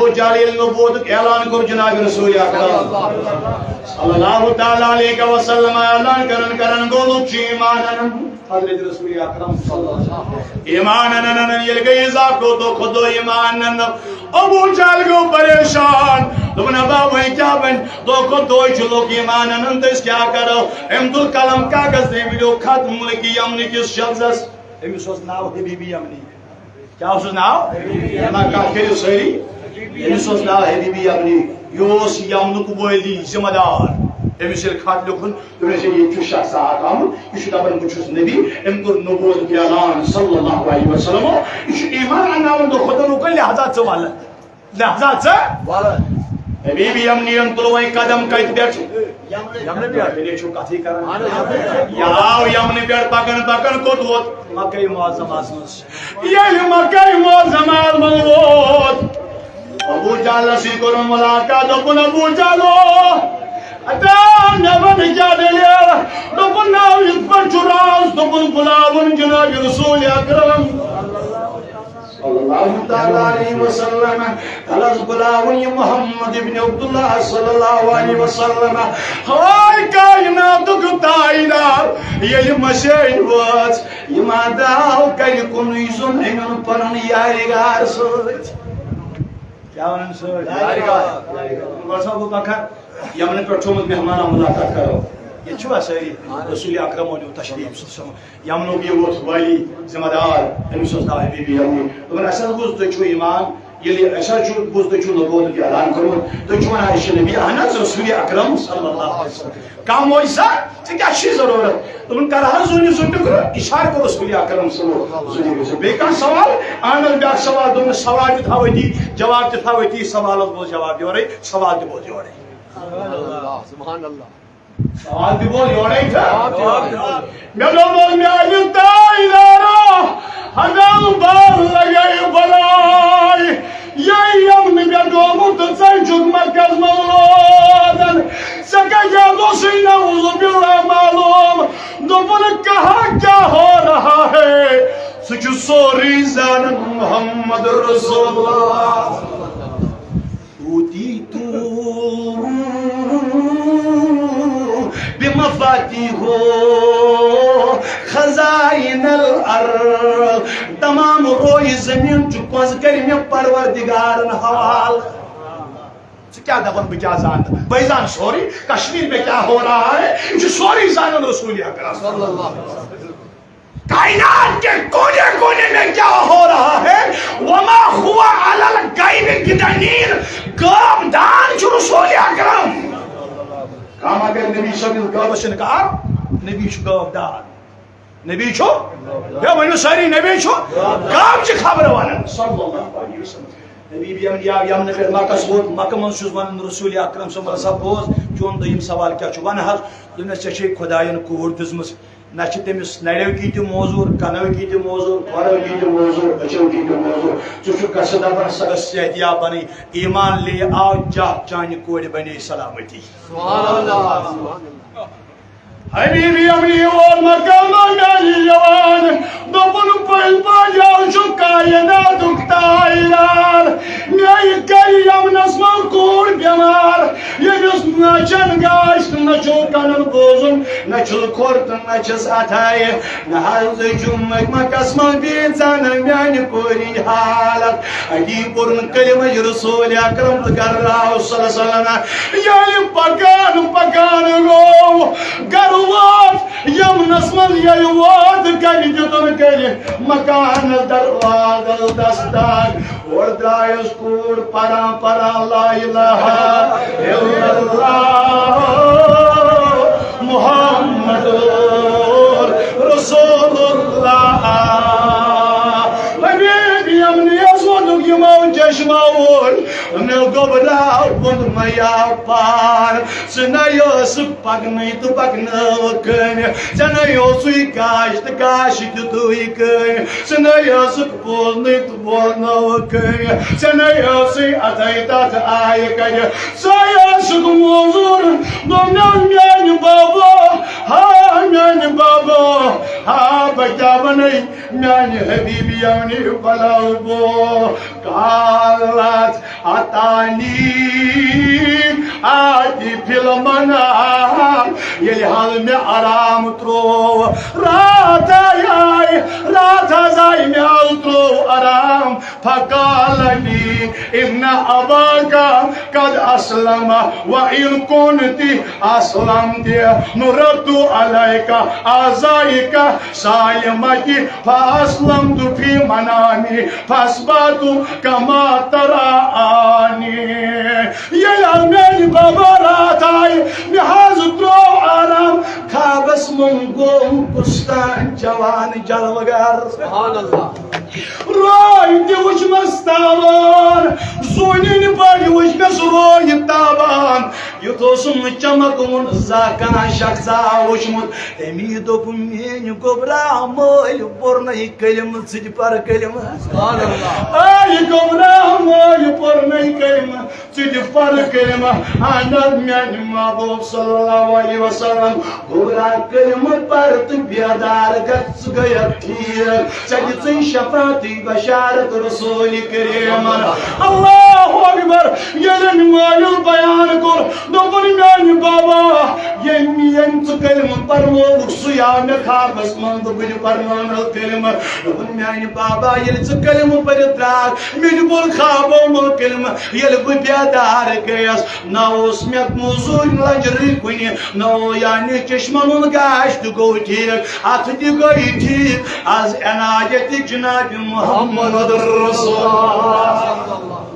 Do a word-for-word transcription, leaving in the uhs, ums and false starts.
جہل ییٚلہِ نبوتُک اعلان کوٚر جناب رسول اکرم صلی اللہ تعالیٰ علیہ وسلم، اعلان کران کران گوٚو لوٗکھ چھِ ایمان انان حضرت رسول اکرم صلی اللہ علیہ وسلم۔ ایمان انان انان ییٚلہِ گٔے اضافہٕ گوٚو دۄہ کھۄتہٕ دۄہ ایمان انان، ابو جہل گوٚو پریشان، دوٚپُن، ابا وۄنۍ کیٛاہ بنہِ؟ دۄہ کھۄتہٕ دۄہ چھِ لوٗکھ ایمان انان، تہٕ أسۍ کیٛاہ کرو؟ أمۍ تُل قلم کاغذ، تہٕ أمۍ لیوٚکھ خط ملکہِ یمنہٕ کِس شخصس۔ أمِس اوس ناو حبیبی یمنی۔ کیٛاہ اوسُس ناو؟ نہ، کتھ کٔرِو سٲری۔ أمِس اوس ناو حبیبی یمنی۔ یہِ اوس یمنُک وٲلی، ذمہ دار۔ أمِس ییٚلہِ خط لیوٚکھُن، دوٚپنَس، "ہے، ییٚتہِ چھُ شخص اکھ آمُت، یہِ چھُ دپان، بہٕ چھُس نبی، أمۍ کوٚر نبوت اعلان صلی اللہ علیہ وسلم، یہِ چھُ ایمان انناوان دۄہ کھۄتہٕ دۄہ لوٗکن، لہذا ژٕ ولہٕ۔" لہذا ژٕ؟ ولہٕ۔ حبیب یمنین تُل وۄنۍ قدم کتہِ پٮ۪ٹھ؟ یمنہٕ پٮ۪ٹھ۔ تیٚلے چھُو کتھٕے کران۔ اہن حظ۔ یہِ آو یمنہٕ پٮ۪ٹھ پکان پکان کوٚت ووت؟ مکہ معظمس منٛز۔ ییٚلہِ مکہ معظمس منٛز ووت، ابو جہلس سۭتۍ کوٚرُن ملاقات، دوٚپُن، ابو جہلو، اتا مےٚ وَن کیٛاہ دٔلیٖل؟ دوٚپُن، ناو یِتھ پٲٹھۍ چھُ راز، دوٚپُن، بُلاوُن جناب رسول اکرم۔ صلی اللہ تعالیٰ علیہ وسلم۔ تلس بلاوُن یہِ محمد ابن عبداللہ صلی اللہ علیہ وسلم۔ ہاے کائناتُک تاجدار، ییٚلہِ مسیح وٲژ، یہِ ما داو کرِ کُنُے زوٚن أمِن پنُن یارِ غار سۭتۍ۔ کیٛاہ وَنان سۭتۍ؟ یارِ غار۔ گۄڈٕ چھُ ابو بکر یمنہٕ پٮ۪ٹھ چھُ آمُت مہمان، ملاقات کرو۔ ییٚتہِ چھُوا سٲری؟ رسول اکرم ؤنِو تشریف صلی اللہ علیہ وسلم۔ یمنُک یہِ ووت والی ذمہ دار، أمِس اوس ناو حبیب یمنی۔ دوٚپُن، "اَسہِ حظ بوٗز تُہۍ چھِو ایمان، ییٚلہِ اَسہِ حظ چھُ بوٗز تُہۍ چھِو نبوت اعلان کوٚرمُت، تُہۍ چھِو وَنان أسۍ چھِ نبی، اہن حظ رسول اکرم صلی اللہ علیہ وسلم۔ کانٛہہ معجزہ، ژےٚ کیٛاہ چھُے ضروٗرت؟" دوٚپُن، "کَر حظ زوٗنہِ زوٗنہِ ٹُکرٕ، اِشارٕ کوٚر رسول اکرم صلی اللہ علیہ وسلم۔" بیٚیہِ کانٛہہ سوال؟ اہن حظ، بیٛاکھ سوال، دوٚپُن، سوال تہِ تھاو أتی، جواب تہِ تھاو أتی، سوال حظ بوز جواب یورَے، سوال تہِ بوز یورَے۔ سبحان اللہ، سبحان اللہ۔ سوال تہِ گوٚو یورے تہٕ۔ مےٚ دوٚپمَس، میٛانہِ تاجدارا، ہتو بار لگے بلاے۔ یے یمنہٕ پٮ۪ٹھ آمُت تہٕ ژٕ چھُکھ مکس منٛز روزان۔ ژےٚ کتہِ اوسُے نعوذ باللہ معلوم؟ دوٚپُن، کہاں کیا ہو رہا ہے؟ سُہ چھُ سورُے زانان محمد رسول اللہ۔ اوتیت بمفاتیح خزائن الارض۔ تمام روئے زمین چُھ کۄنٛزٕ کٔرۍ مےٚ پروردگارن حوالہٕ۔ ژٕ کیٛاہ دپان، بہٕ کیٛاہ زانہٕ؟ بہٕ زانہٕ سورُے۔ کشمیر میں کیا ہو رہا ہے، یہِ چھُ سورُے زانان رسول اکرم۔ کائنات کے کونے کونے میں کیا ہو رہا ہے، وما هو علی الغیب بضنین، غٲب دان چھُ رسول اکرم۔ کانٛہہ ما کرِ نبی صٲبنِس غٲبس انکار؟ نبی چھُ غٲب دان۔ نبی چھُ، ہے ؤنِو سٲری، نبی چھُ غٲب چہِ خبرٕ ونان۔ صلی اللہ علیہ وسلم۔ نبی بی انبیاء یمنہٕ پٮ۪ٹھ مکس ووت، مکہ منٛز چھُس ونان رسول اکرم صلی اللہ علیہ وسلم، بوز، چون دوٚیِم سوال کیٛاہ چھُ؟ ون حظ۔ دوٚپمس، ژےٚ چھے خداین کوٗر دِژمٕژ، نہ چھِ تٔمِس نَرٮ۪و کِنۍ تہِ موزوٗر، کَنو کِنۍ تہِ موزوٗر، کھۄرو کِنۍ تہِ موزوٗر، أچھو کِنۍ تہِ موزوٗر۔ ژٕ چھُکھ گژھٕ دَپان، سۄ گژھِ صحتیاب بَنٕنۍ۔ ایمان لے آو جاہ، چانہِ کورِ بَنے سلامتی۔ سبحان اللہ، سبحان اللہ۔ حبیبی امنی ووت مقامہ میانہِ یوان۔ دوٚپُن، پٔزۍ پٲٹھۍ چھُ کائناتُک تاجدار۔ مےٚ یہِ کَرِ یمنَس منٛز کوٗر بٮ۪مار۔ ییٚمِس نہ چھَن گاش تہٕ نہ چھُ کَنَن بوزُن، نہ چھُ کھۄر تہٕ نہ چھَس اَتھَے۔ نہ حظ چھُ مکمکس منٛز بیٚیہِ زانان میانہِ کورِ ہٕنٛز حالت۔ اَتی پوٚرُن کلمہ رسول اکرم تہٕ گرٕ آو صلی اللہ علیہ وسلم۔ ییٚلہِ پکان پکان گوٚو، گرٕ ووت، یمنس منٛز ییٚلہِ ووت، گرِ دیُتُن گرِ مکانس دروازس دستک۔ اورٕ درٛایَس کوٗر پران پران لا الہ الا اللہ محمد رسول اللہ۔ حبیب یمنیس ووٚنُکھ یِمو چشمو، مےٚ گوٚبراو ووٚن مےٚ یا پار۔ ژٕ نے ٲسٕکھ پکنٕے تہٕ پکنٲوٕکھ کٔمۍ، ژےٚ نے اوسُے گاش تہٕ گاش دیُتُے کٔمۍ، ژٕ نے ٲسٕکھ بوزنٕے تہٕ بوزنٲوٕکھ کٔمۍ، ژےٚ نے ٲسٕے اتھے تتھ آیہِ کنہِ، ژے ٲسٕکھ موزوٗر۔ دوٚپنس، میانہِ بابا، ہا میانہِ بابا، ہا بہٕ کیٛاہ ونے، میانہِ حبیبی یمنی بلاو بو۔ حالت اتانی آتی فی المنام، ییٚلہِ حظ مےٚ آرام ترٛوو، راتھ آے، راتھ حظ آے، مےٚ حظ ترٛوو آرام۔ فقال لی ان اباک قد اسلم وان کنت اسلمت، نردت علیک اعضائک سالمۃ، فاسلمت فی منامی فاصبحت کما ترانی۔ ییٚلہِ حظ میٛانہِ بابا راتھ آے، مےٚ حظ ترٛوو آرام، خوابس منٛز گوٚو کُستام جوان جلوٕ گر۔ سبحان اللہ۔ روے تہِ وٕچھمس تاوان، زوٗنِنۍ پٲٹھۍ وٕچھمس روے تاوان۔ یُتھ اوسُم نہٕ چمکوُن زانٛہہ کانٛہہ شخصا وٕچھمُت۔ تٔمی دوٚپ، میٛانہِ گوٚبرا مٲلۍ پوٚرنَے کلمہٕ، ژٕ تہِ پر کلمہٕ۔ سبحان اللہ۔ اے گوٚبرا مٲلۍ پوٚرنَے کلمہٕ، ژٕ تہِ پر کلمہٕ۔ اہن حظ، میٛانہِ محبوب صلی اللہ علیہ وسلم، گوٚبرا کلمہٕ پر تہٕ بیدار گژھ، ژٕ گٔیَکھ ٹھیٖک۔ ژےٚ دِژٕے شفاعتٕچ بشارت رسول کریمن۔ اللہ اکبر۔ ییٚلہِ أمۍ مٲلِس بیان کوٚر، دوٚپُن، میٛانہِ بابا، ییٚمۍ، ییٚمۍ ژٕ کلمہٕ پرنووُکھ، سُے آو مےٚ خوابس منٛز تہٕ بہٕ تہِ پرناونس کلمہٕ۔ دوٚپُن، میٛانہِ بابا، ییٚلہِ ژٕ کلمہٕ پٔرِتھ درٛاکھ، مےٚ تہِ پوٚر خوابو منٛز کلمہٕ۔ ییٚلہِ بہٕ بیدار گٔیَس، نہ اوس مےٚ موضوٗع لنجرٕے کُنہِ، نہ او-، یعنی چشمن ہُنٛد گاش تہِ گوٚو ٹھیٖک، اَتھٕ تہِ گٔے ٹھیٖک۔ از عنایت جناب محمد رسول اللہ۔